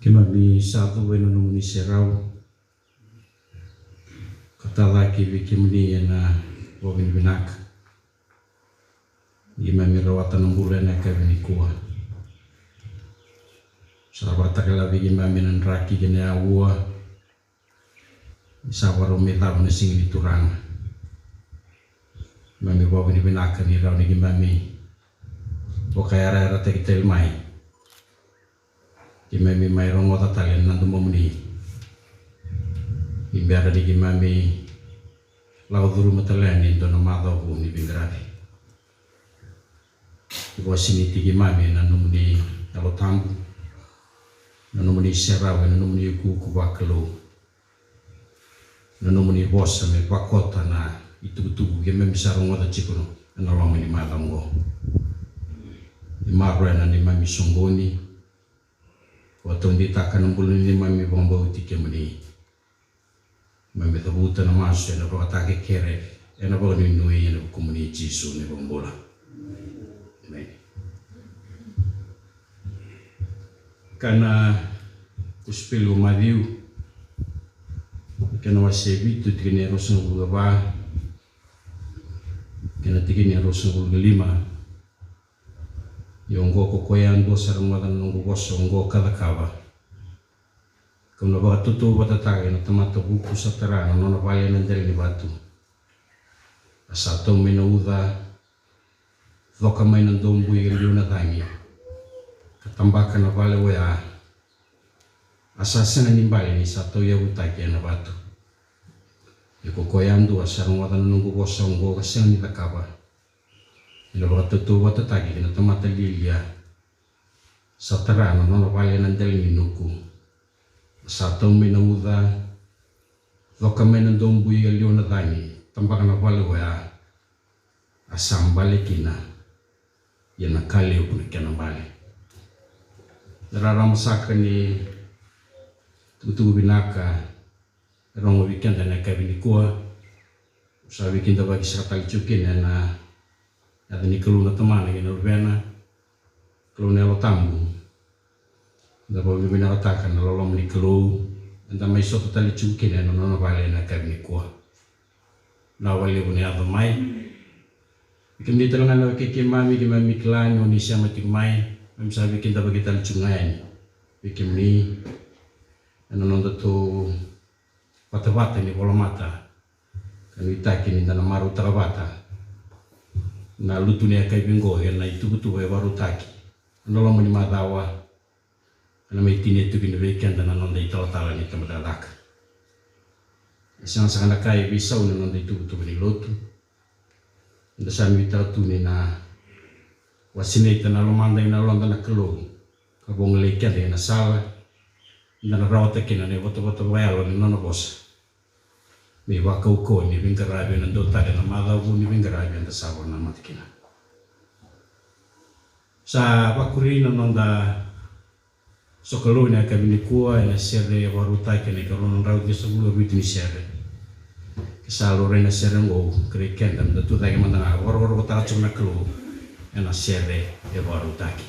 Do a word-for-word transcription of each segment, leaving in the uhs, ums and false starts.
Keimami sa cuva ena nomuni serau ka tacake vei kemuni ena vakavinavinaka. Keimami rawata na bula ena yakavi nikua. Sa vakatakila vei keimami na draki kei na aua. Sa vakarau mai cava na siga ni Turaga. Keimami vakavinavinaka ni rawa ni keimami vakayarayarataki tale mai. Keimami mai rogoca tale na domomuni ni bera ni keimami lako curuma tale yani e dua na macawa vou ni veiqaravi. Vakasinaiti keimami ena nomuni Yalo Tabu, na nomuni serau ena nomuni ukuuku vakalou, na nomuni vosa me vakota na itukutuku keimami sa rogoca tiko ena loma ni macawa oqo. Ni maroroya na neimami soqoni, vakataudeitaka na bula ni neimami vakabauti kemuni. Keimami cavuta na masu ena vakatakekere, ena vakanuinui, ena vukumuni Jisu na iVakabula. Emeni. Ka na Kosipeli o Maciu, kena wase e vitu, tikina e ruasagavulu ka va kei na tikina e ruasagavulu ka lima. Ia oqo, ko koya yadua sa rogoca na noqu vosa oqo ka cakava, kau na vakatautauvatataka kei na tamata vuku sa tara na nona vale ena dela ni vatu, a sa tau mai na uca, coka mai na dobui ka liwa na cagi, ka tabaka na vale oya, a sa sega ni bale ni sa tauyavutaki ena vatu. Ia ko koya yadua sa rogoca na noqu vosa oqo ka sega ni cakava, ena vakatautauvatataki kei na tamata lialia sa tara na nona vale ena dela ni nuku, a sa tau mai na uca, coka mai na dobui ka liwa na cagi, tabaka na vale oya, a sa bale kina, ia na ka levu na kena bale. Na rarama saka ni tukutuku vinaka e rogo vei keda ena yakavi nikua. Sa veikidavaki saka tale tiko kina ena yaca ni Kalou na Tamana kei na Luvena, Kalou na Yalo Tabu. Da vakavinavinakataka na loloma ni Kalou eda mai sota tale tiko kina ena nona vale ena yakavi nikua. Na vakalevu na yaco mai. Vei kemuni tale ga na wekai keimami, keimami kila ni oni sema tiko mai, keimami sa veikidavaki tale tiko ga yani vei kemuni ena nodatou vatavata ni volamata, ka nuitaki ni da na marautaka vata na lutu ni yakavi oqo ena ituvatuva e vakarautaki ena loma ni macawa, ka na mai tinia tu kina vei keda na noda italatala ni tabacakacaka. E sega saka na ka e veisau na noda ituvatuva ni lotu. Eda sa nuitaka tu ni na vakasinaita na lomada kei na yaloda na Kalou, ka vagolei keda ena sala eda na rawata kina na ivotavota vakayalo ni nona vosa, me ivakaukauwa ni veiqaravi ena dua tale na macawa vou ni veiqaravi eda sa vakanamata kina. Sa vakuri na noda sokalou ena yakavi nikua ena sere e vakarautaki ena ikarua na drau ciwasagavulu ka vitu ni sere. Ke sa laurai na sere oqo, kerei keda meda tucake mada ga, vakarokorokotaka tiko na Kalou ena sere e vakarautaki.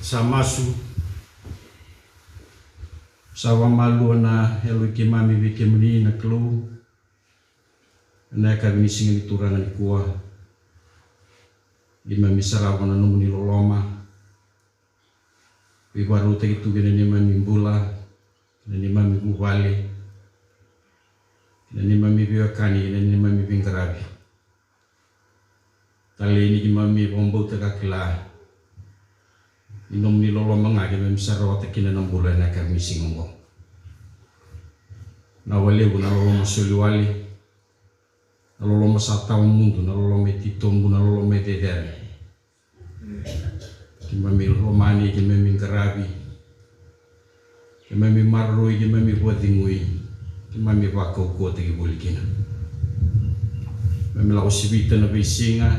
Sa masu. Sa vakamalua na yalo i keimami vei kemuni na Kalou. Ena yakavi ni siga ni Turaga nikua, keimami sarava na nomuni loloma. Veivakarautaki tu kei na neimami bula, kei na neimami vuvale, kei na neimami veiwekani, kei na neimami veiqaravi. Talei ni keimami vakabauta ka kila ni nomuni loloma ga keimami sa rawata kina na bula ena yakavi ni siga oqo. Na vakalevu na loloma soli wale, na loloma sa tawamudu, na loloma e titobu, na loloma e cecere. Keimami lomani, keimami qaravi, keimami maroroi, keimami vakacegui, keimami vakaukauwataki voli kina. Keimami lako sivita na veisiga,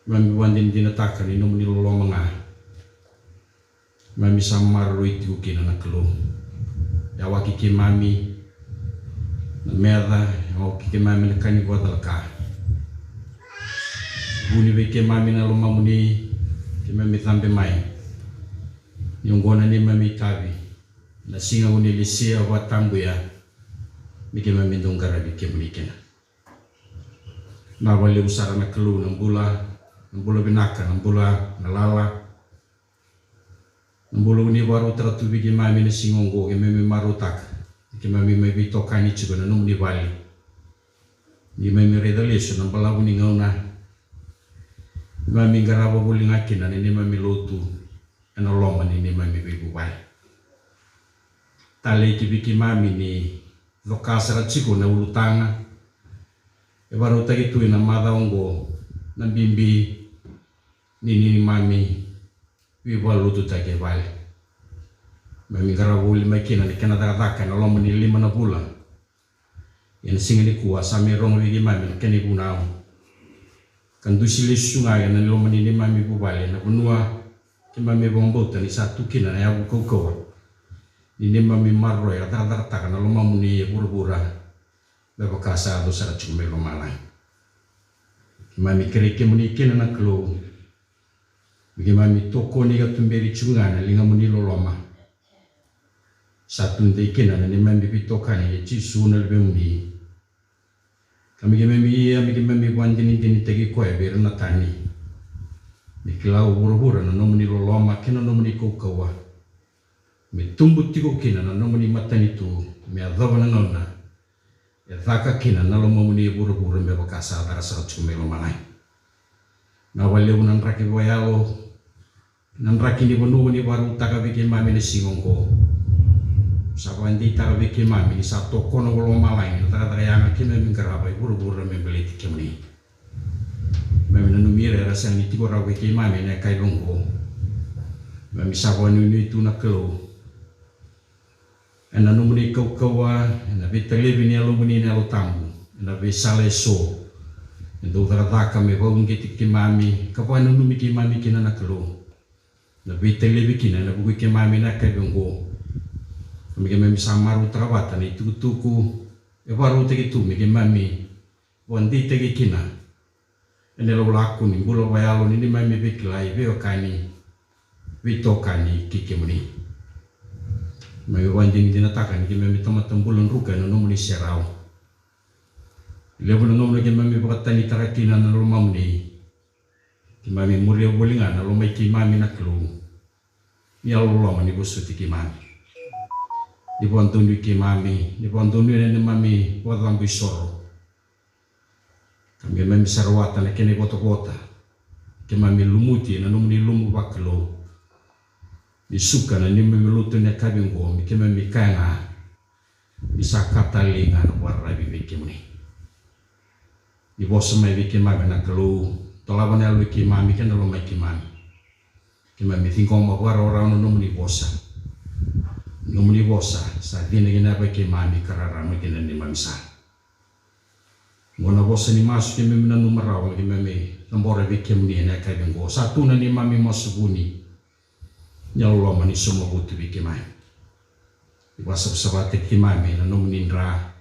keimami vakadinadinataka ni nomuni loloma ga keimami sa maroroi tiko kina na Kalou. Yawaki keimami na meca, yawaki keimami na ka ni vakacalaka. Vuni vei keimami na lomamuni, keimami cabe mai. Ni oqo na neimami itavi, na siga ko ni lesia vakatabuya, me keimami dau qaravi kemuni kina. Na vakalevu sara na Kalou na bula, na bula vinaka, na bula na lala. Na bula ko ni vakarautaka tu vei keimami na siga oqo, keimami marautaka. Keimami mai veitokani tiko ena nomuni vale. Ni keimami raica lesu na balavu ni gauna. Keimami qarava voli ga kina na neimami lotu ena loma ni neimami veivuvale. Talei ki vei keimami ni coka sara tiko na ulutaga e vakarautaki tu ena macawa oqo, na bibi ni, ni neimami veivakalotutaki e vale. Keimami qarava voli mai kina na kena cakacaka ena loma ni lima na vula. Ia na siga nikua sa mai rogo vei keimami na kena ivunau ka dusi lesu ga ena loma ni neimami vuvale, na vanua keimami vakabauta ni sa tu kina na yavu kaukauwa ni neimami maroroya ka cakacakataka na lomamuni e vuravura, me vaka sa yaco sara tiko mai lomalagi. Keimami kerei kemuni kina na Kalou me keimami tokoni ka tuberi tiko ga na ligamuni loloma. Sa tudei kina na neimami veitokani, ia Jisu na Luvemuni. Ka me keimami ia, me keimami vakadinadinataki koya vei ira na tani. Me kila o vuravura na nomuni loloma kei na nomuni kaukauwa. Me tubu tiko kina na nomuni matanitu, me yacova na gauna e caka kina na lomamuni e vuravura me vaka sa caka sara tiko mai lomalagi. Na vakalevu na draki vakayalo, na draki ni vanua ni vakarautaka vei keimami na siga oqo. Sa vakadeitaka vei keimami ni sa tokona ko lomalagi na cakacaka yaga keimami qarava e vuravura me baleti kemuni. Keimami nanumi ira era sega ni tiko rawa vei keimami ena yakavi oqo. Keimami sa vakanuinui tu na Kalou ena nomuni kaukauwa, ena veitalevi ni Yalomuni na Yalo Tabu ena veisala eso. E dau cakacaka me vakauqeti keimami ka vakananumi keimami kina na Kalou. Na veitalevi kina ena vuku i keimami na yakavi oqo. Ka me keimami sa marautaka vata na itukutuku e vakarautaki tu me keimami vakadeitaki kina ena lakolako ni bula vakayalo ni neimami veikilai, veiwekani, veitokani kei kemuni. Keimami vakadinadinataka ni keimami tamata bula druka ena nomuni serau. Levu na gauna keimami vakatanitaka kina na lomamuni. Keimami muria voli ga na loma i keimami na Kalou. Ni yalololoma ni vosoti keimami, ni vakadonui keimami, ni vakadonui na neimami vakacabo isoro. Ka me keimami sa rawata na kena ivotavota. Keimami lumuti ena nomuni lumu vakalou. Ni suka na neimami lotu ena yakavi oqo, me keimami kaya ga ni sa ka talei ga na vakararavi vei kemuni. Ni vosa mai vei keimami na Kalou, dolava na yalo i keimami kei na loma i keimami. Keimami ciqoma vakarawarawa na nomuni vosa. Nomuni vosa sa cina kina vei keimami ka rarama kina na neimami sala. Oqo na vosa ni masu keimami nanuma rawa me keimami cabora vei kemuni ena yakavi oqo. Sa tu na neimami masu vuni. Ni yaloloma ni sauma votu vei keimami. Ni vakasavasavataki keimami ena nomuni dra.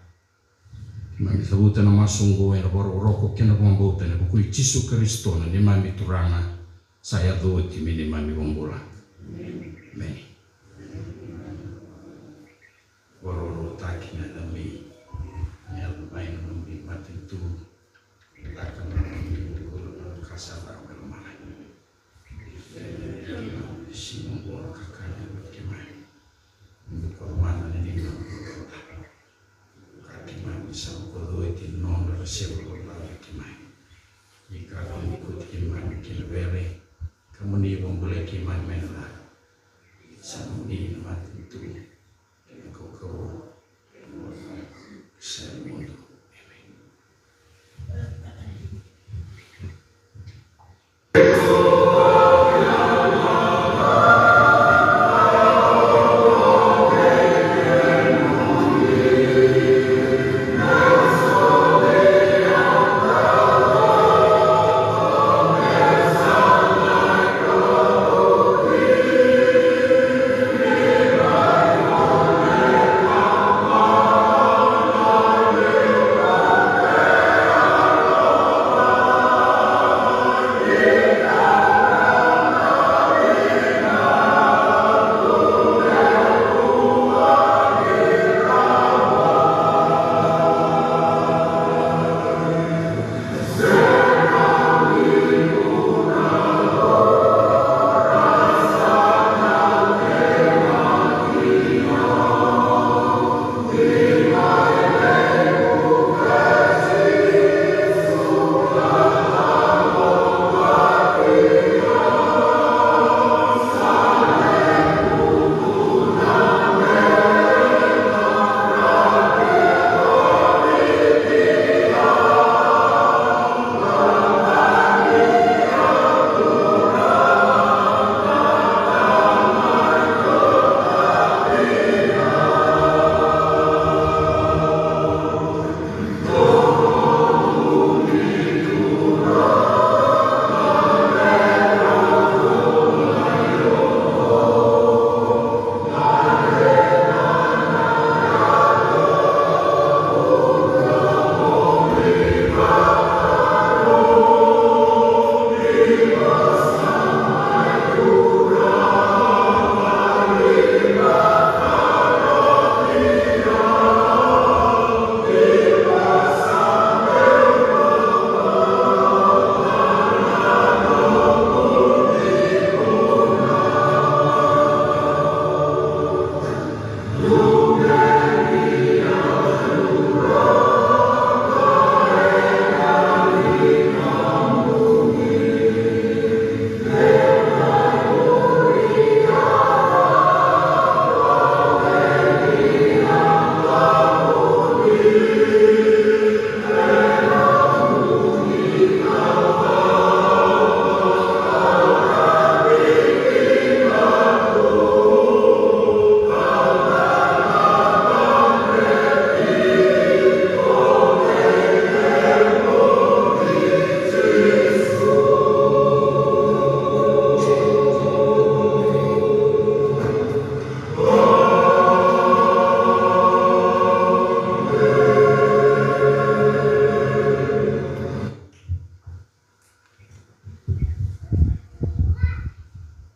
Keimami cavuta na masu oqo ena vakarokoroko kei na vakabauta ena vuku i Jisu Karisito na neimami Turaga Sa yaco oti me neimami iVakabula. Emeni. Vakarorotaki na yacamuni, na yaca mai na nomuni matanitu. Caka na nomuni vakabula na ka sa caka mai lomalagi. Siga oqo na kakana vei keimami. Ni ko mana na neimami vakabula. Ka keimami sa vakabauti na nodra na sega vakabula vei keimami. Ni ka keimami kauti keimami kina vere. Ka mo ni vakabulai keimami mai na ca. Sa nomuni na matanitu. Kei na kaukauwa. Sa i mudu. Emeni.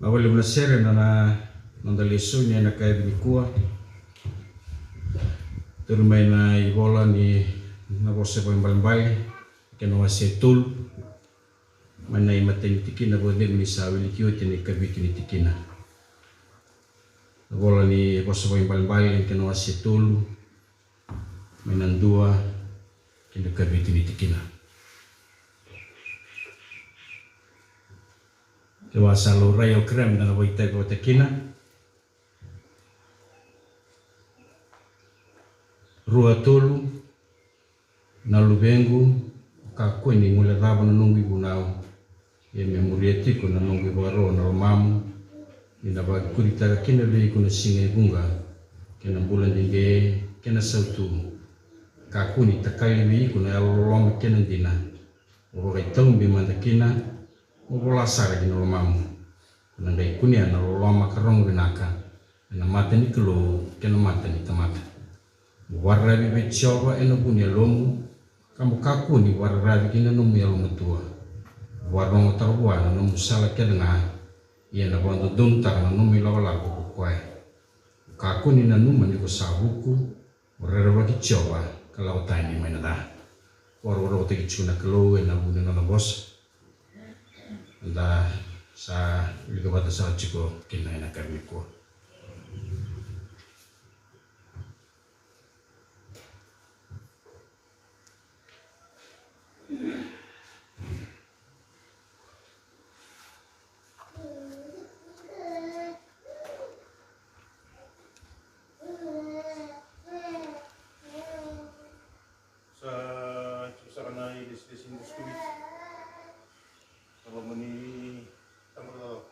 Vakalevu na sere na, na noda lesoni ena yakavi nikua. Turi mai na ivola ni na Vosa Vakaibalebale, kena wase e tolu. Mai na imatai ni tikina vakacegu ni sa wiliki oti na ikavitu ni tikina. Na vola ni Vosa Vakaibalebale, kena wase e tolu. Mai na dua kei na ikavitu ni tikina. Kevaka sa laurai au kerea meda na vakaitavi vata kina. Rua, tolu. Na luvequ, kakua ni guilecava na noqu ivunau. Ia me muria tiko na noqu ivakaro na lomamu, ni na vakaikuritaka kina vei iko na siga e vuqa, kei na bula dede, kei na sautu. Kakua ni takali vei iko na yalololoma kei na dina. Mo vakaitaubimada kina, mo vola sara ki na lomamu. Ko na qai kunea na loloma ka rogo vinaka ena mata ni Kalou kei na mata ni tamata. Mo vakararavi vei Jiova ena vu ni yalomu, ka mo kakua ni vakararavi ki na nomu yalomatua. Mo Vakarogotaka vua na nomu sala kece ga, ia na vakadodonutaka na nomu ilakolako ko koya. Kakua ni nanuma ni ko sa vuku, mo rerevaki Jiova ka lako tani mai na ca. Vakarautaki tiko na Kalou ena vuku ni nona vosa. Da sa wilika vata sara tiko kina ena yakavi nikua. Sa tiko saka na ilesilesi ni Boskoviti. Sa lomani tamata lako.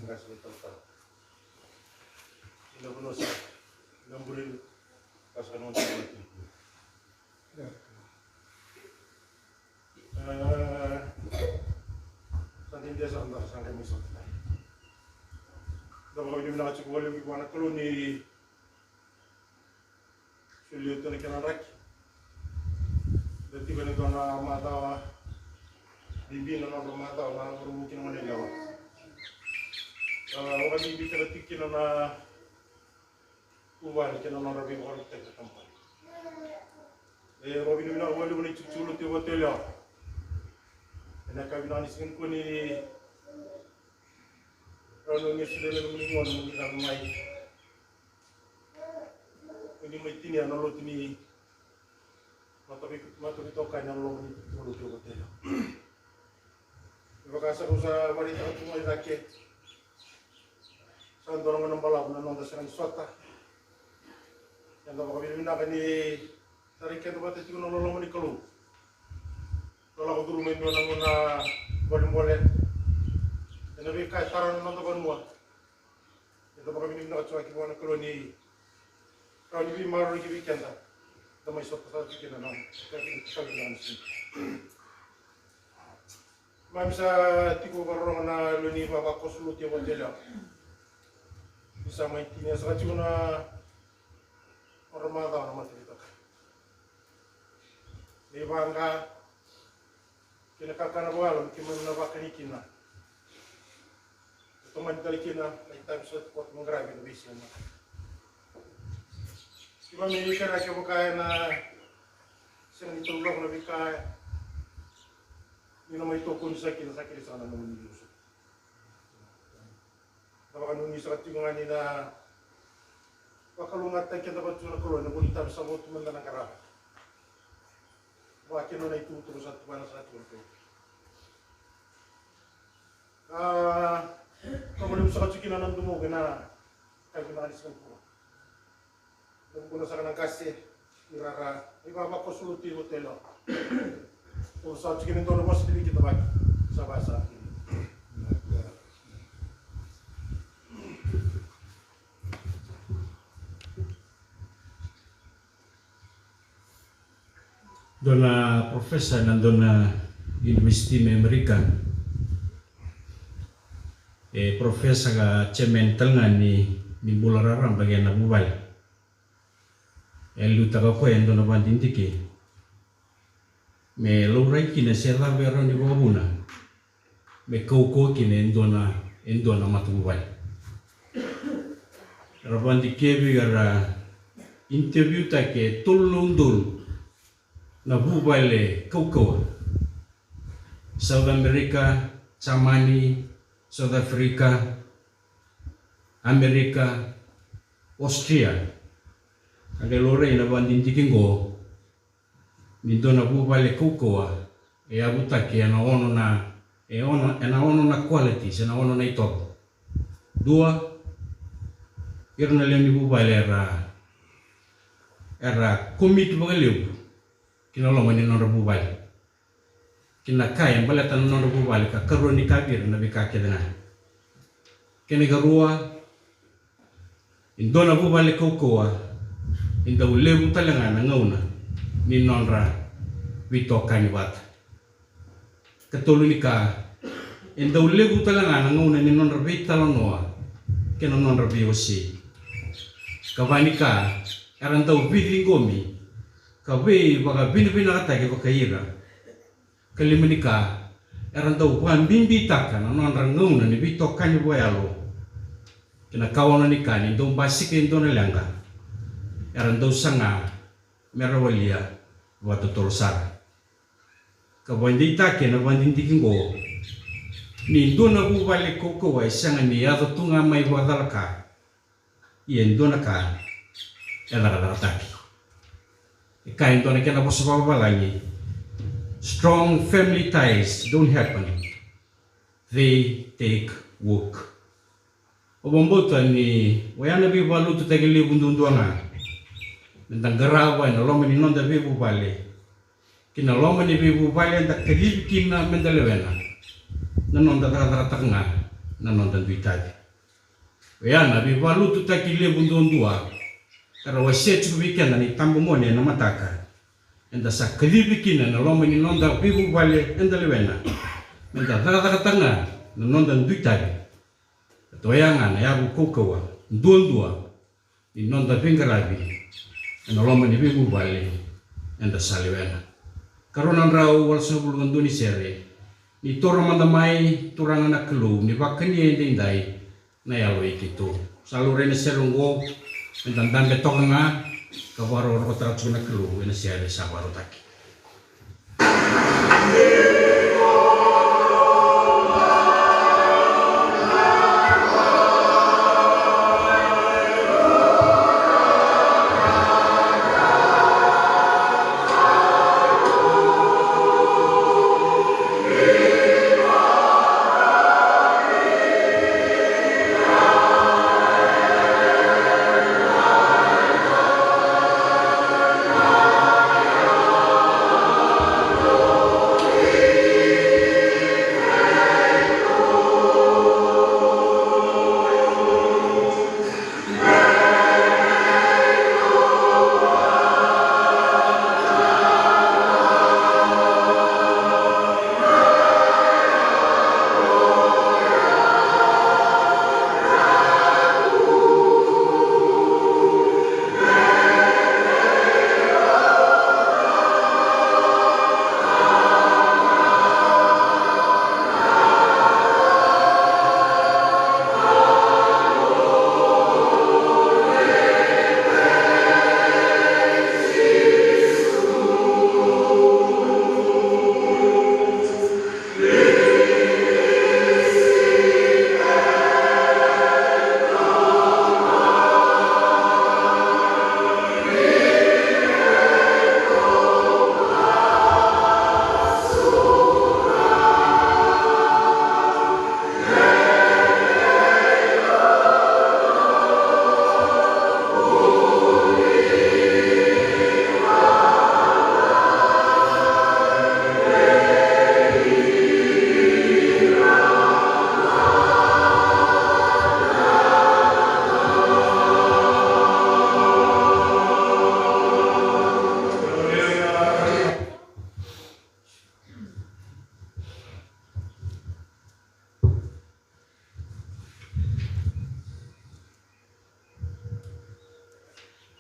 Qase ni talatala. Ina vanua sa na buri. Qase ka nona tamata. Sa dede sa da sa qai mai sa. Da vakavinavinaka tiko vakalevu vua na Kalou ni soli oti na kena draki. Da tiko ena dua na macawa bibi, na nodra macawa na vuravura kina gone yalewa. Vakabibi tale tiko kina na vuvale kei na nodra veivakarautaki na kampani. E vakavinavinaka vakalevu na itikotiko lotu e Vatuyalewa. Ena yakavi vinaka ni siga nikua ni rawa ni o ni solia na nomuni gauna mo ni cava mai. Mo ni mai tinia na lotu ni mataveitokani ena loma ni itikotiko lotu e Vatuyalewa. Me vaka sa rau sa vakaraitaka tu mai cake, sa dua na gauna balavu na noda sega ni sota. Eda vakavinavinaka ni tarai keda vata tiko na loloma ni Kalou. Lako curuma e dua na gauna bolebole ena veika e tara na noda vanua. Eda vakavinavinaka tiko vua na Kalou ni rawa ni veimaroroi vei keda. Da mai sota sara tiko kina na ka kina ka kina na siga. Keimami sa tiko vakarorogo na lewe ni vavakoso lotu e Vatuyalewa. Ni sa mai tinia saka tiko na nodra macawa na mataveitokani. Ni vaqa kei na kakana vakayalo me keimami na vakani kina. Tomani tale kina na itavi sa tu koto na qaravi na veisiga. Keimami kere kevaka ena sega ni taucoko na veika ni na mai tokoni saka kina, sa kere saka na nomuni lesu. Na vakanuinui saka tiko ga ni na vakalougatataki keda vata tu na Kalou ena vuli tavi sa votu mada na qarava. Vaka kina na itukutuku sa tuvana saka tiko na Kalou. A, ka valevu saka tiko kina na domoqu ena yakavi vinaka ni siga nikua. Ena vukuna saka na qase ni rara ni vavakoso lotu e Vatuyalewa. Au sa tiko ni dua na vosa ni veikidavaki sa vasa. Dua na profesa ena dua na university mai Amerika. E profesa ka chairman tale ga ni, ni bula raraba kei na vuvale. E liutaka o koya e dua na vakadidike me laurai kina se cava e rawa ni vakavuna me kaukauwa kina e dua na, e dua na matavuvale. Era vakadikevi, era interview-taki e tolu na udolu na vuvale kaukauwa. South America, Germany, South Africa, America, Austria. A qai laurai na vakadidike qo ni dua na vuvale kaukauwa e yavutaki ena ono na, e ono, ena ono na qualities, ena ono na itovo. Dua, ira na lewe ni vuvale era, era commit vakalevu ki na loma ni nodra vuvale, ki na ka e baleta na nodra vuvale, ka karua ni ka vei ira na veika kece ga. Kena ikarua, e dua na vuvale kaukauwa e dau levu tale ga na gauna ni nodra veitokani vata. Katolu ni ka, e dau levu tale ga na gauna ni nodra veitalanoa kei na nodra veiwasei. Kava ni ka, era dau veiciqomi ka veivakavinavinakataki vakai ira. Kalima ni ka, era dau vakabibitaka na nodra gauna ni veitokani vakayalo kei na kauauna ni ka ni dau basika e dua na leqa, era dau saga me ra walia vakatotolo sara. Ka vakadeitaki ena vakadidike oqo ni dua na vuvale kaukauwa e sega ni yaco tu ga mai vakacalaka, ia e dua na ka e cakacakataki. E kaya e dua na kena vosa vakavalagi, strong family ties don't happen, they take work. Au vakabauta ni oya na veivakalotutaki levu duadua ga meda qarava ena loma ni noda veivuvale, kei na loma ni veivuvale eda kacivi kina meda lewena, na noda cakacakataka ga na noda dui tavi. Oya na veivakalotutaki levu duadua era wasea tiko vei keda na itabagone ena mataka, eda sa kacivi kina ena loma ni noda veivuvale eda lewena, meda cakacakataka ga na noda dui tavi. Ka oya ga na yavu kaukauwa duadua ni noda veiqaravi ena loma ni veivuvale eda sa lewena. Ka rua na drau walusagavulu ka dua ni sere. Ni taura mada mai, Turaga na Kalou, ni vakania edaidai na yalo i keitou. Sa laurai na sere oqo, meda dabe toka ga ka vakarokorokotaka tiko na Kalou ena sere sa vakarautaki.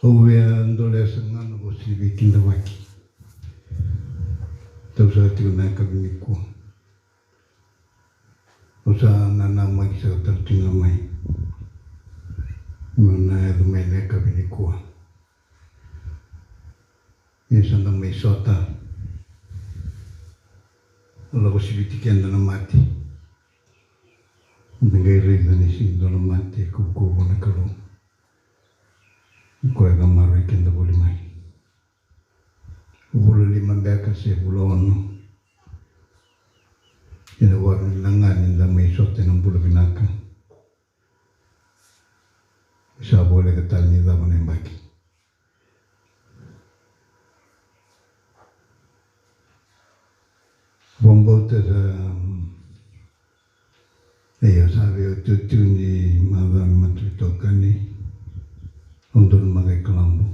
Au via dolea sara ga na vosa ni veikidavaki. Tau sa tiko na yakavi nikua. Au sa nanamaki sara tale tiko ga mai. Meu na yaco mai na yakavi nikua. Ia sa da mai sota. Lako siviti keda na mate. Da qai raica ni sega ni dua na mate e kuvukuvu na Kalou. O koya ka maroroi keda voli mai. Vula lima beka se vula ono. Ena vakarau ni da mai sota ena bula vinaka. Sa voleka tale ni cava na yabaki. Vakabauta sa, io, sa vei otioti ni macawa ni matavitokani, au donumaka i Kalabu.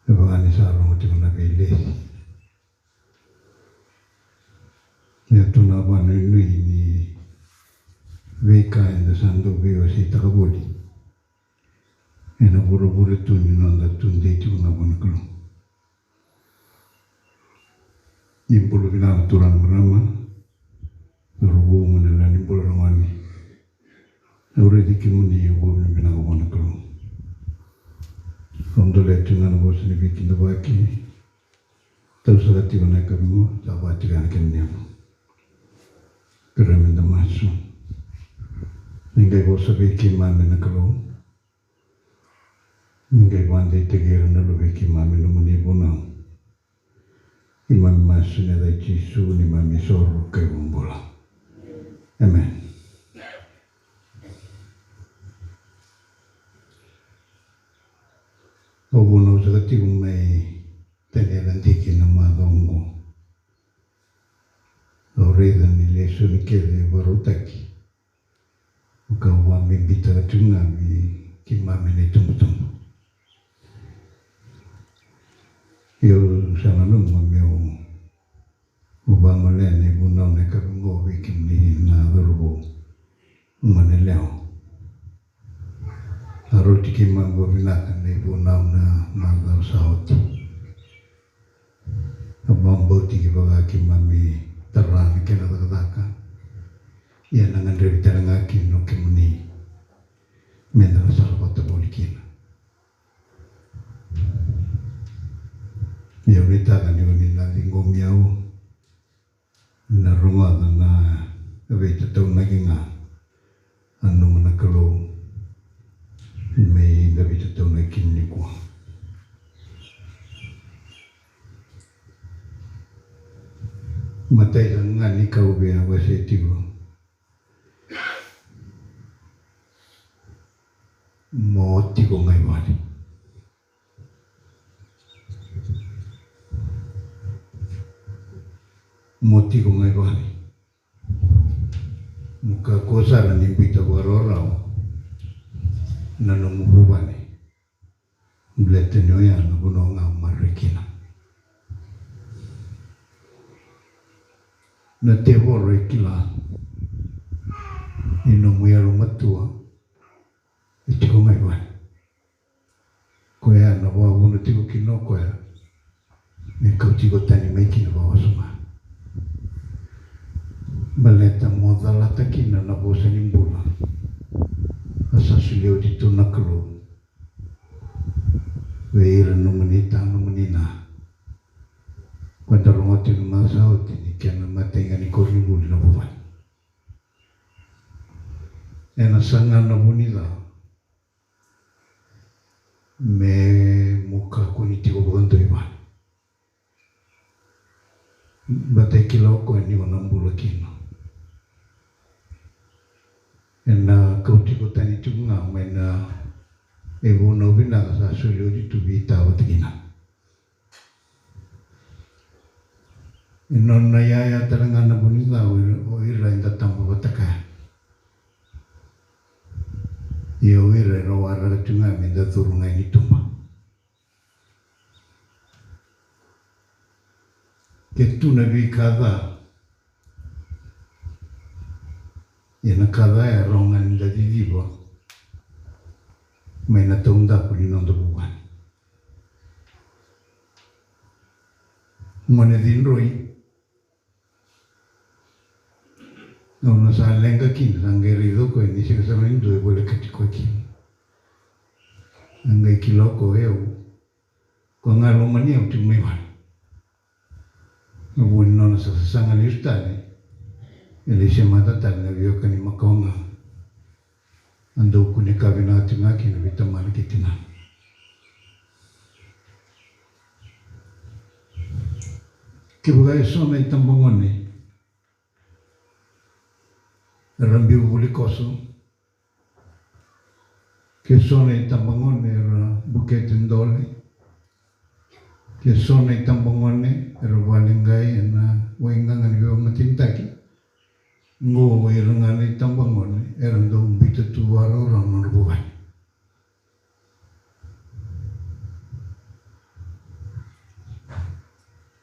E vaka ni sa rogo tiko na veilesi. Ia tu na vakanuinui ni veika eda sa dau veiwaseitaka voli ena vuravura tu ni noda tudei tiko ga vua na Kalou. Ni bula vinaka na turaga, marama, cauravou, gone yalewa, ni bula na gone. Au raici kemuni, au vakavinavinaka vua na Kalou. Au dolea tiko ga na vosa ni veikidavaki. Tau saka tiko na yakavi qo, sa vaka tiko ga na kena nevu. Kerea meda masu. Ni qai vosa vei keimami na Kalou. Ni qai vakadeitaki ira na luvei keimami nomuni vunau. Keimami masu ena yaca i Jisu, neimami iSoro ka iVakabula. Emeni. Au vunau saka tiko mai Taniela Diki na macawa oqo. Au raica ni lesoni kece e vakarautaki. Au vakabibitaka tiko ga vei keimami na itubutubu. Ia au sa nanuma meu vagolea na ivunau na yakavi oqo vei kemuni na cauravou, gone yalewa. A rauti keimami vakavinaka na ivunau na macawa sa oti. A vakabauti kevaka keimami tara na kena cakacaka, ia na gadrevi tale ga kina o kemuni meda na sala vata voli kina. Ia au nuitaka ni oni na ciqomi au, na rogoca na veitataunaki ga a nanuma na Kalou me da veitataunaki kina nikua. Matai saka ga ni ka au via wasea tiko, mo tiko ga i vale. Mo tiko ga i vale. Mo kakua sara ni biuta vakarawarawa na nomu vuvale. Baleta ni oya na vanua ga o maroroi kina. Na tevoro e kila ni nomu yalomatua e tiko ga i vale. Koya na vakavuna tiko kina o koya me kau tiko tani mai kina vakawasoma. Baleta mo calata kina na vosa ni bula a sa solia oti tu na Kalou vei ira nomuni ta, nomuni na. Ko da rogoca tiko na macawa sa oti ni kena imatai ga ni koronivuli na vuvale. Ena saga na vu ni ca me mo kakua ni tiko vakadua i vale. Baleta e kila o koya ni o na bula kina. Ena kau tiko tani tiko ga mai na ivunau vinaka sa soli oti tu vei ta vata kina. E nona iyaya tale ga na vu ni ca o ira, o ira eda taba vata kaya. Ia o ira era waraka tu ga me da curu ga i tuba. Ke tu na veika ca, ia na ka ca e rawa ga ni da ciciva mai na taudaku ni noda vuvale. Gone cidroi, au na sa leqa kina, sa qai raica o koya ni sega sara ni dua e volekati koya kina. Sa qai kila o koya o yau, koya ga e lomani au tiko mai vale. Na vu ni nona sa sasaga lesu tale, e lai semata tale na veiweka ni makawa ga. A dau kune ka vinaka tiko ga kina vei tamana kei tinana. Kevaka e so na itabagone era biu vuli koso, ke so na itabagone era bukete dole, ke so na itabagone era valeqai ena waigaga ni veivakamatenitaki, qo o ira ga na itabagone era dau biuta tu vakarawarawa na nodra vuvale.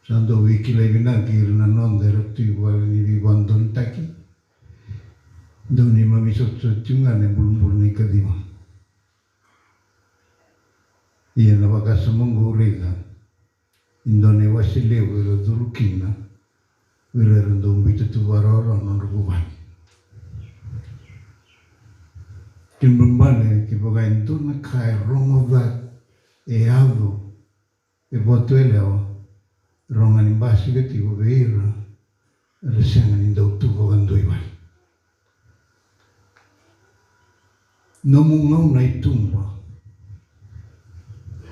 Sa dau veikilai vinaka kei ira na noda era tu i vale ni veivakadodonutaki. Dau neimami sotasota tiko ga na ibulubulu ni kaciva. Ia na vakasama qo au raica e dua na iwase levu era curu kina vei ira era dau biuta tu vakarau na nodra vuvale. Kena ibalebale kevaka e dua na ka e rogoca, e yaco, e vakatulewa, e rawa ga ni basika tiko vei ira era sega ni dau tu vakadua i vale. Nomu gauna i tuba,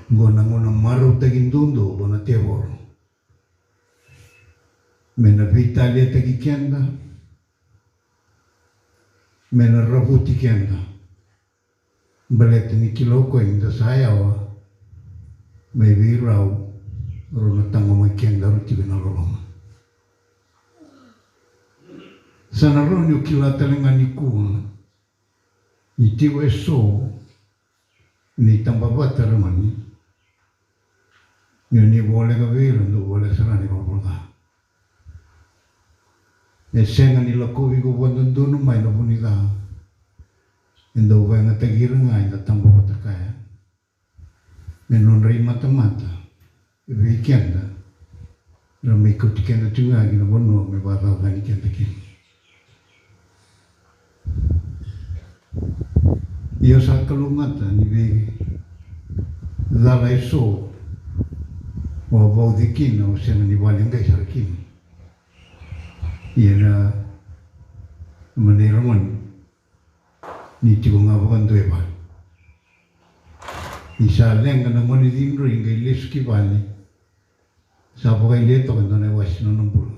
oqo na gauna marautaki duadua vua na tevoro me na veitaliataki keda, me na ravuti keda. Baleta ni kila o koya ni da sa yawa mai vei rau, rau na taqomaki keda, rau tiko ena loloma. Sa na rawa ni o kila tale ga nikua ni tiko eso ni tabavata, ragone, ni o ni voleka vei ira, dou voleka sara na ivalavala ca. E sega ni lakovi iko vakadodonu mai na vu ni ca. E dau vakayagataki ira ga eda tabavata kaya me nodra imatamata vei keda, ra mai kauti keda tiko ga ki na vanua me vakacacani keda kina. Ia au sa kalougata ni vei cala eso au a vauci kina, au sega ni vale qai sara kina. Ia na, na mani ragone, ni tiko ga vakadua e vale. Ni sa leqa na gone cidroi qai lesu ki vale, sa vakayalia toka e dua na iwase ni nona bula.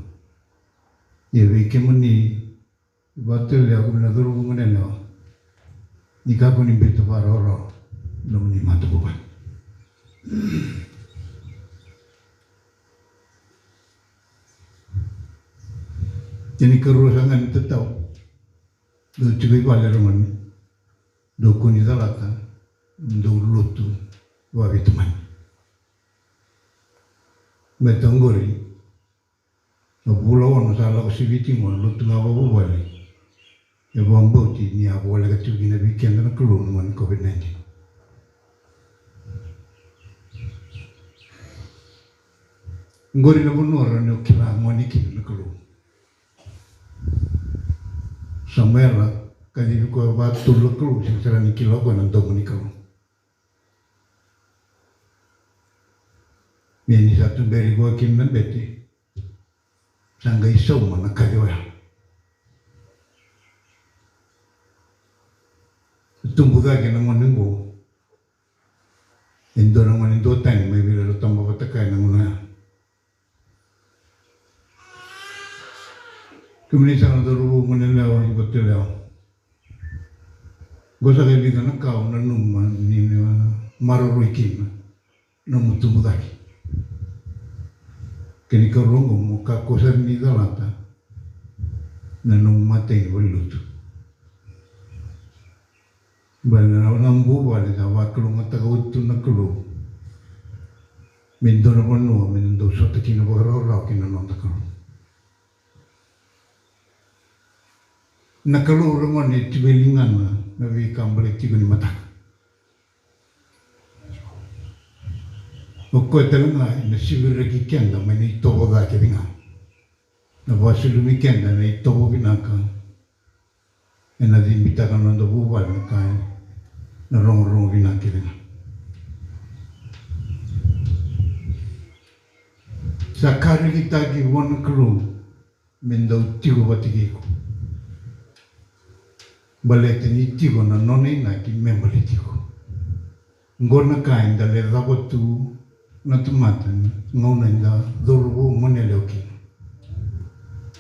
Ia vei kemuni, vakatulewa, kemuni na cauravou, goneyalewa, ni kakua ni biuta vakarawarawa na nomuni matavuvale. Kena ikarua saka ga ni tatau, dou tiko i vale, ragone, dou kua ni calata, dou lotu vakaveitamani. Baleta oqori, na vula ono sa lako sivi tiko qo, lotu ga vakavuvale. E vakabauti ni a voleka tiko kina vei keda na Kalou na gone COVID nineteen. Oqori na vanua rawa ni o kila gone kina na Kalou. Samuela, kacivi koya vakatolu na Kalou, sega sara ni kila o koya na domo ni Kalou. Ia ni sa tuberi koya kina na bete, sa qai sauma na kaci oya. Tubu cake na gone qo e dua na gone duatani mai vei ira era tabavata kaya na gauna oya. Kemuni saka na cauravou, goneyalewa, vakatulewa, qo saka e vica na ka au nanuma ni na maroroi kina na nomu tubu cake. Kena ikarua qo, mo kakua sara ni calata na nomu imatai ni valenilotu. Baleta na nomu vuvale sa vakalougatataka oti tu na Kalou me dua na vanua me da dau sota kina vakarawarawa kei na noda Kalou. Na Kalou, ragone, e tiko e ligana na veika baleti iko ni mataka. O koya tale ga ena siviraki keda mai na itovo ca kece ga, na vakasulumi keda ena itovo vinaka, ena cibitaka na noda vuvale na ka ena rogorogo vinaka kece ga. Sa ka rekitaki vua na Kalou me dau tiko vata kei iko. Baleta ni tiko na nona inaki me baleti iko. Qo na ka eda lecava tu na tamata na gauna eda cauravou, goneyalewa kina.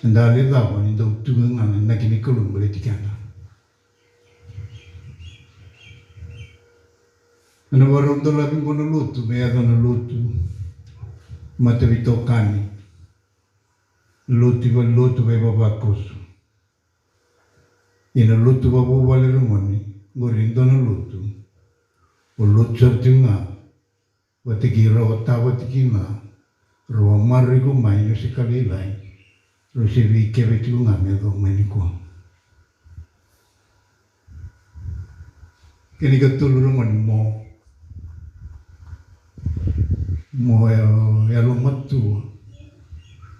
Eda lecava ni dau tiko ga na inaki ni Kalou baleti keda. Ena vakarau dolavi qo na lotu me yaco na lotu mataveitokani, lotu i valenilotu, vaivavakoso. Ia na lotu vakavuvale, ragone, qori e dua na lotu o lotu sara tiko ga vata kei rau a tavati kina, rau a maroroi iko mai ni o se ka lailai, rau se veikeve tiko ga me yaco mai nikua. Kena ikatolu, ragone, mo, mo ya-, yalomatua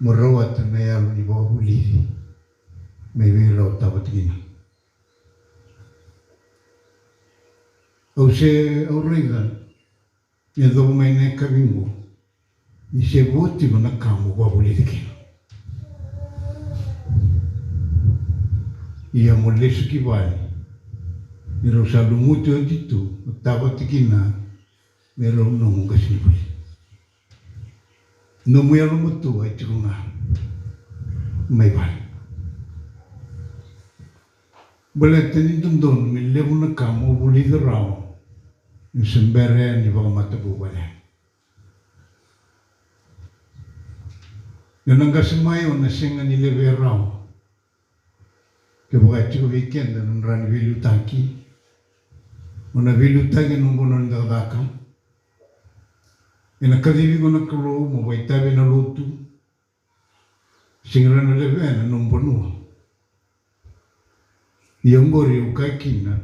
mo rawata na yalo ni vakavulici mai vei rau, Tavata kina. Au se, au raica ni yacova mai na yakavi qo ni se vo tiko na ka mo vakavulici kina. Ia mo lesu ki vale, ni rau sa lumuti oti tu o Tavata kina me rau nomu qasenivuli. Nomu yalomatua e tiko ga mai vale. Baleta ni dodonu me levu na ka mo vulica rawa, ni se bera ni vakamatavuvale. Ni o na qase mai, o na sega ni levea rawa. Kevaka e tiko vei keda na dra ni veiliutaki, o na veiliutaki ena nomu vanua ni cakacaka. Ena kacivi iko na Kalou mo vakaitavi ena lotu. Sega ni rawa ni levea ena nomu vanua. Ia oqori au kaya kina,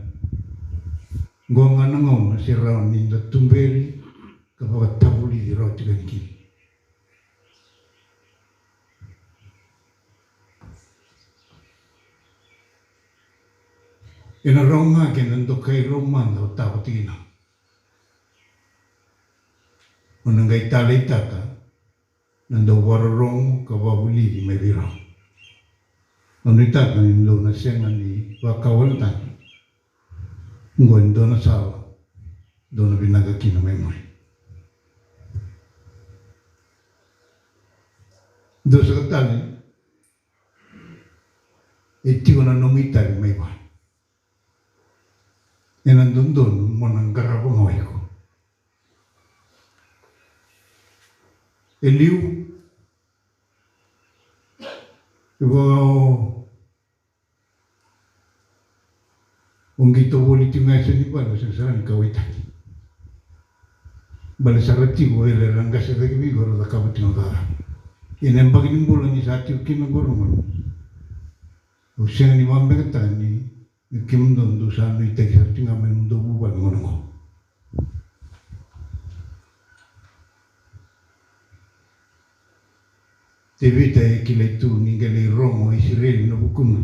qo ga na gauna se rawa ni da tuberi ka vakatavulici rawa tiko yani kina. Ena rawa ga ke na dokai rau mada o Tavata kina. O na qai taleitaka na dau vakarorogo ka vakavulici mai vei rau. Au nuitaka ni dou na sega ni vakawaletaka. Oqo e dua na sala dou na vinaka kina mai muri. Dou saka tale, e tiko na nomu itavi mai vale. Ena dodonu mo na qarava ga o iko. E liu, e vaka o, o qito voli tiko ga e so ni vale, o sega sara ni kauwaitaki. Bale sara tiko o ira era qase cake vei iko, era cakava tiko na cakacaka. Ia na yabaki ni bula ni sa tiko kina qo, ragone, au sega ni vakabekataka ni me kemudou dou sa nuitaki sara tiko ga mai na nomudou vuvale na gauna qo. Tevita e kilai tu ni qai lai rogo o Isireli na vukuna.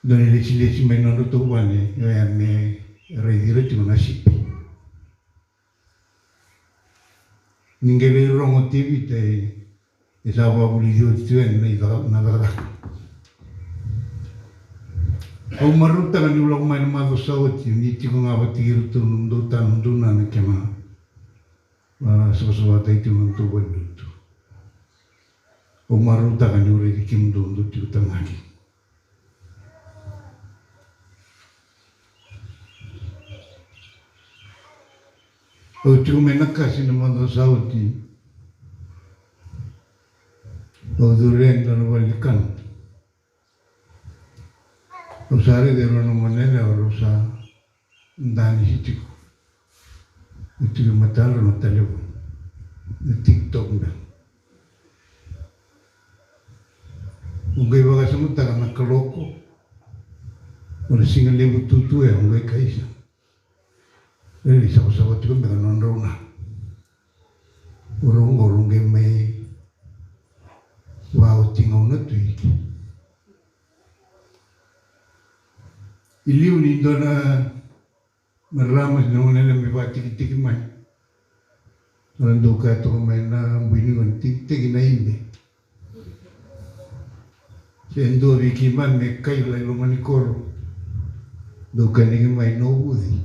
Dua na ilesilesi mai nodratou vale, oya me raici ira tiko na sipi. Ni qai lai rogo o Tevita, e, e sa vakavulici oti tu yani na icaka, na cakacaka. Au marautaka niu lako mai na macawa sa oti, ni tiko ga vata kei iratou na nomudou tama, nomudou nana kei na, a, savasava tiko na nomudou valelotu. Au marautaka niu raici kemudou dou tiko tale ga kina. Au tiko mai Nakasi na macawa sa oti. Au curu yani dua na vale ni kana. Au sa raica e rua na gone yalewa rau sa danisi tiko. E tiko e matadrau na talevoni, na TikTok beka. Au qai vakasamataka na kaloko, o na siga levu tutu e, au qai kaisa. E lai savasava tiko beka na nodrau na. O rau qo rau qai mai vaoti gauna tu i ke. I liu ni dua na marama se na gone yalewa me vakatikitiki mai. Era dau kaya toka mai na bui ni gone, tikitiki na ibe. Se dua vei keimami me kaila i loma ni koro. Dau kaya ni keimami novuci.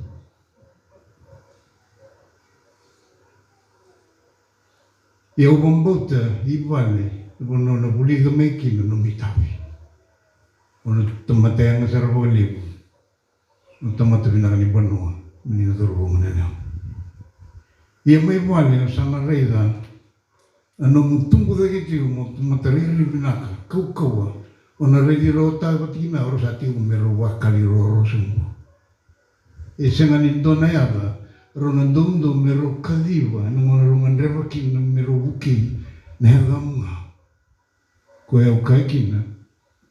Ia au vakabauta i vale, e vanua o na vulica mai kina na nomu itavi. O na tamata yaga sara vakalevu. Na tamata vinaka ni vanua, ni na cauravou, gone yalewa. Ia mai vale, o sa na raica na nomu tubu cake tiko mo tamata rairai vinaka, kaukauwa. O na raici rau o Tavata kina, o rau sa tiko me rau vakali rau, rau sobu. E sega ni dua na yaca rau na doudou me rau kaciva ena gauna rau gadreva kina me rau vukei, na yacamu ga. Koya au kaya kina,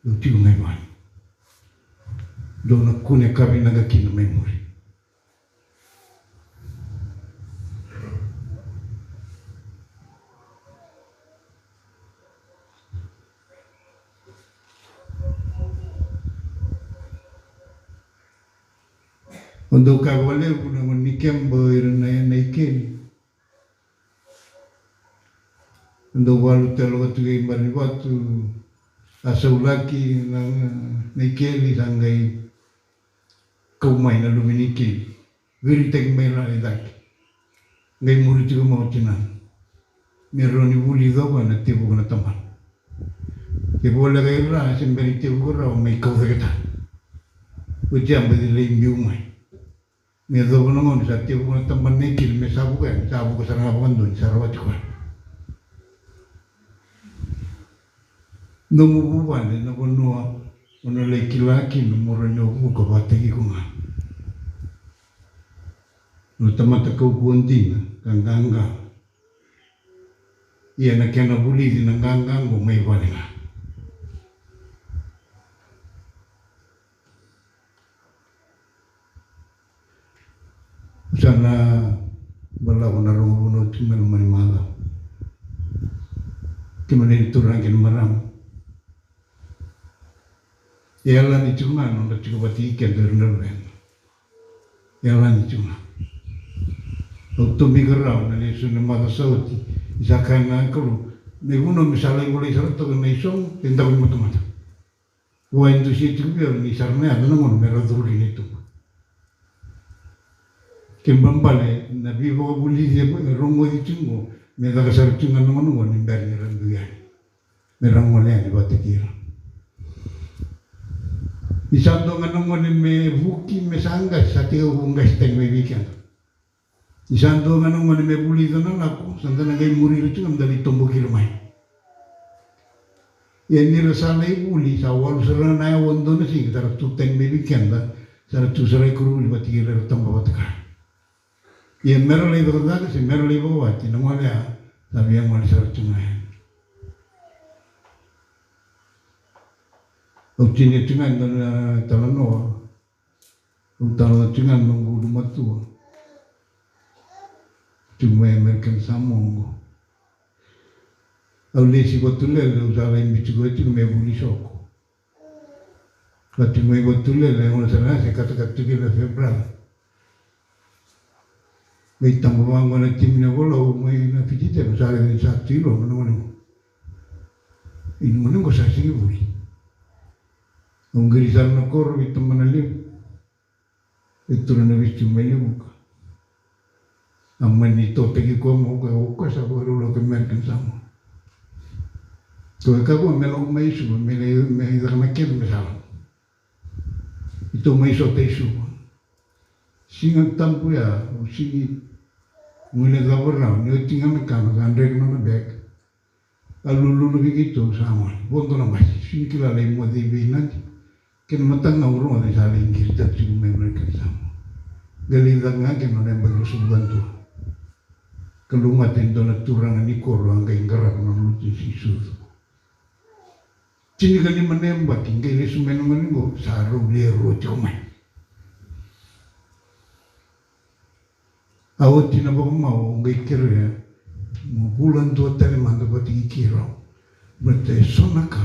dou tiko mai vale. Dou na kune ka vinaka kina mai muri. O dau kaya vakalevu na gone ni keba o ira na, na ikeli. O dau valu telo ka tu kei Baranivatu, a saulaki na, na ikeli sa qai kau mai na luve ni ikeli. Viritaki mai ra i cake. Qai muri tiko mai o tinana. Me rawa ni vulica o koya na tevuka na tabana. Ke voleka i ra se bera ni tevuka rawa mai kau cake tale. Oti a baci lai biu mai. Me yacova na gauna sa tevuka na tabana na ikeli me sa vuka yani, sa vuka sara ga vakadua ni sa rawati koya. Nomu vuvale na vanua o na lai kila kina mo rawa ni o vuka vakataki iko ga. Na tamata kaukauwa dina ka qaqa. Ia na kena vulici na qaqa oqo mai vale ga. Sa na balavu na rogo vunau tiko mai loma ni macawa. Kemuni na turaga kei na marama. E yalani tiko ga na nodra tiko vata kei keda o ira na luveda. E yalani tiko ga. Au tubika rawa na lesu na macawa sa oti. Ni sa kaya na Kalou, na ivunau me sa lai volai sara toka na isogo, e daku ni matamata. Vua e dusia tiko vei au ni sara na yaco na gauna me ra curu kina i tuba. Kena ibalebale na veivakavulici e rogoci tiko oqo me caka sara tiko ga na gauna oqo ni bera ni ra biu yani. Me ra gole yani vata kei ira. Ni sa dua ga na gone me vuki me sa qase, sa tekivu qase tani mai vei keda. Ni sa dua ga na gone me vulica na lako, sa da na qai muri ira tiko ga me da lai toboki ira mai. Ia ni ra sa lai vuli, sa walu sara na aua dua na siga sa ra tu tani mai vei keda, sa ra tu sara i koronivuli vata kei ira era taba vata kaya. Ia me ra lai cakacaka se me ra lai vakawati na gone ya, sa via gole sara tiko ga yani. Au tinia tiko ga e dua na talanoa. Au talanoa tiko ga na noqu ulumatua. Tiko mai American Samoa oqo. Au lesi Vatulele, au sa lai biu tiko, tiko me vuli soko. Ka tiko mai Vatulele, e gauna sara ga se katakata tiko kina na Fair Brother. Mai taba vaqo na timi ni Volau mai na Fiji Devils, sa raica ni sa tu i loma na gone qo. Ia na gone qo sa sega ni vuli. Au qiri sara na koro vei tabana levu. E turaga na Viti mai Levuka. A mani totaki koya mai, o koya, o koya sa vakarau lako i American Samoa. Koya e kaya vua me lako mai Suva, me lai, me caka na kena me sa lako. Keitou mai sota i Suva. Siga Tabu ya, au sega ni guilecava rawa, ni oti ga na ka, na ka dreke na nona beka. A lululu vei keitou sa gone. Vodo na basi, sega ni kila lai moce i vei Nadi. Kena mataka ga au rogoca ni sa lai qiri tale tiko mai American Samoa. Qai lai caka ga kina nona yabaki ruasagavulu ka dua. Kalougata e dua na turaga ni koro a qai qarava na lotu ni Siga ni Sucu. Tinikalima na yabaki qai lesu mai na gone qo, sa rau lewe rua tiko mai. A oti na vakamau, au qai kerea mo vula dua tale mada vata kei keirau. Baleta e so na ka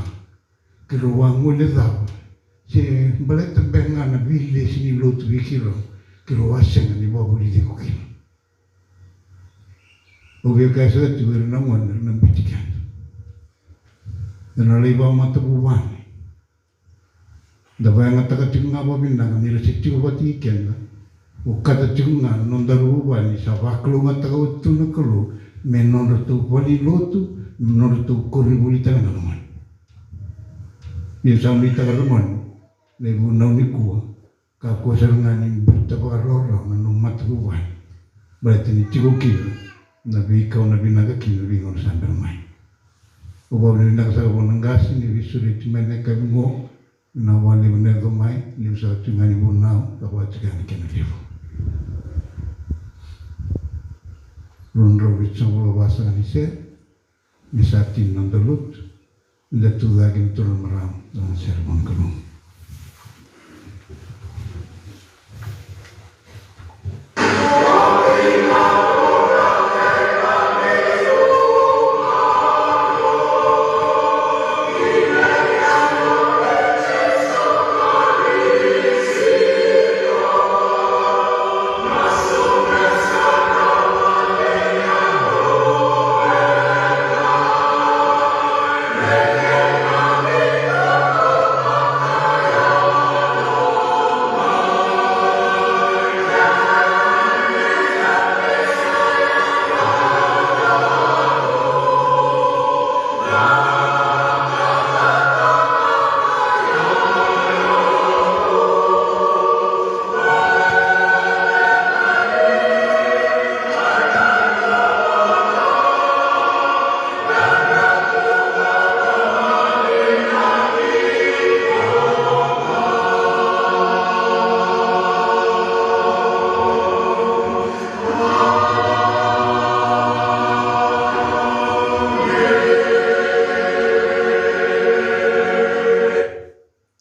keirau a guilecava, se baleta beka ga na veilesi ni lotu vei keirau, keirau a sega ni vakavulici iko kina. Au via kaya sara tiko, ira na gone era na biuti keda. Era na lai vakamatavuvale. Da vakayagataka tiko ga vakavinaka ni ra se tiko vata kei keda. Okata tiko ga na nodaru vuvale ni sa vakalougatataka oti tu na Kalou me nodratou valenilotu, me nodratou koronivuli tale ga na gone. Ia sa nuitaka na gone na ivunau nikua. Kakua sara ga ni biuta vakarawarawa na nomu matavuvale. Baleta ni tiko kina na veikau na vinaka kina na veigauna sa bera mai. Au vakavinavinaka sara vua na qase ni veisureti mai na yakavi qo. Vinaka vakalevu na yaco mai, levu sara tiko ga ni vunau, ka vaka tiko ga na kena levu. Rua na drau vitusagavulu ka va sara ni sere. Ni sa tini na noda lotu, ni da tucake na turaga marama, da na sere vua na Kalou.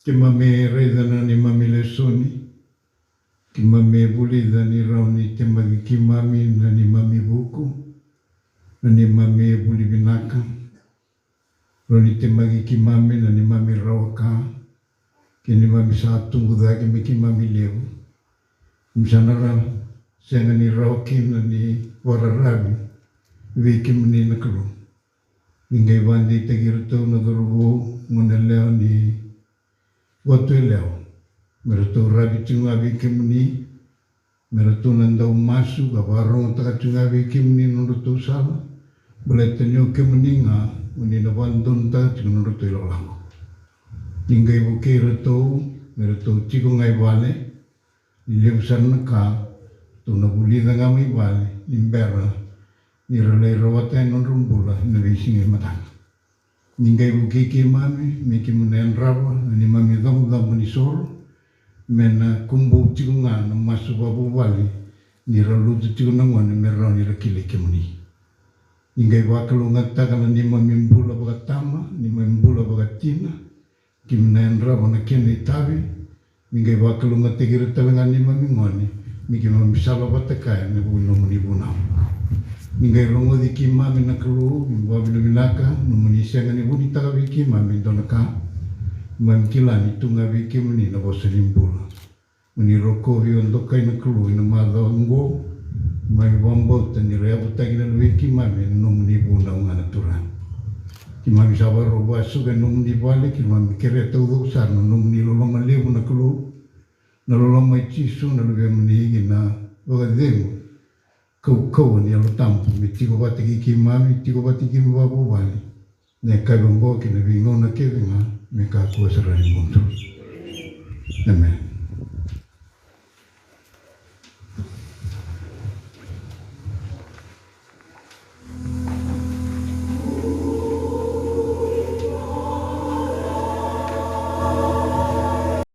Keimami raica na neimami lesoni. Keimami vulica ni rawa ni temaki keimami na neimami vuku, na neimami vuli vinaka. Rawa ni temaki keimami na neimami rawa ka, kei neimami sa tubu cake me keimami levu. Keimami sa na ra sega ni rawa kina ni vakararavi vei kemuni na Kalou. Ni qai vakadeitaki iratou na cauravou, gone yalewa ni Vatu Yalewa, me ratou ravi tiko ga vei kemuni, me ratou na dau masu ka vakarogotaka tiko ga vei kemuni na nodratou sala, baleta ni o kemuni ga o ni na vakadodonutaka tiko na nodratou ilakolako. Ni qai vukei iratou me ratou tiko ga i vale, ni levu sara na ka ratou na vulica ga mai vale ni bera ni ra lai rawata yani na nodra bula ena veisiga e mataka. Ni qai vukei keimami me keimami na yadrava na neimami icabocabo ni soro, me na kubou tiko ga na masu vakavuvale ni ra lutu tiko na gone me rawa ni ra kilai kemuni. Ni qai vakalougatataka na neimami bula vakatama, neimami bula vakatina, keimami na yadrava na kena itavi. Ni qai vakalougatataki ira tale ga neimami gone me keimami sala vata kaya ena vuku ni nomuni vunau. Ni qai rogoci keimami na Kalou, keimami vakavinavinaka nomuni sega ni vunitaka vei keimami e dua na ka. Keimami kila ni tu ga vei kemuni na vosa ni bula. Mo ni rokovi o dokai na Kalou ena macawa oqo. Keimami vakabauta ni ra yavutaki na luvei keimami ena nomuni vunau ga na Turaga. Keimami sa vakarau vakasuka ena nomuni vale, keimami kerea taucoko sara na nomuni loloma levu na Kalou, na loloma i Jisu na luvemuni, kei na vakacegu kaukauwa ni Yalo Tabu me tiko vata kei keimami, tiko vata kei keimami vakavuvale, na yakavi oqo kei na veigauna kece ga me kakua sara ni mudu. Amen.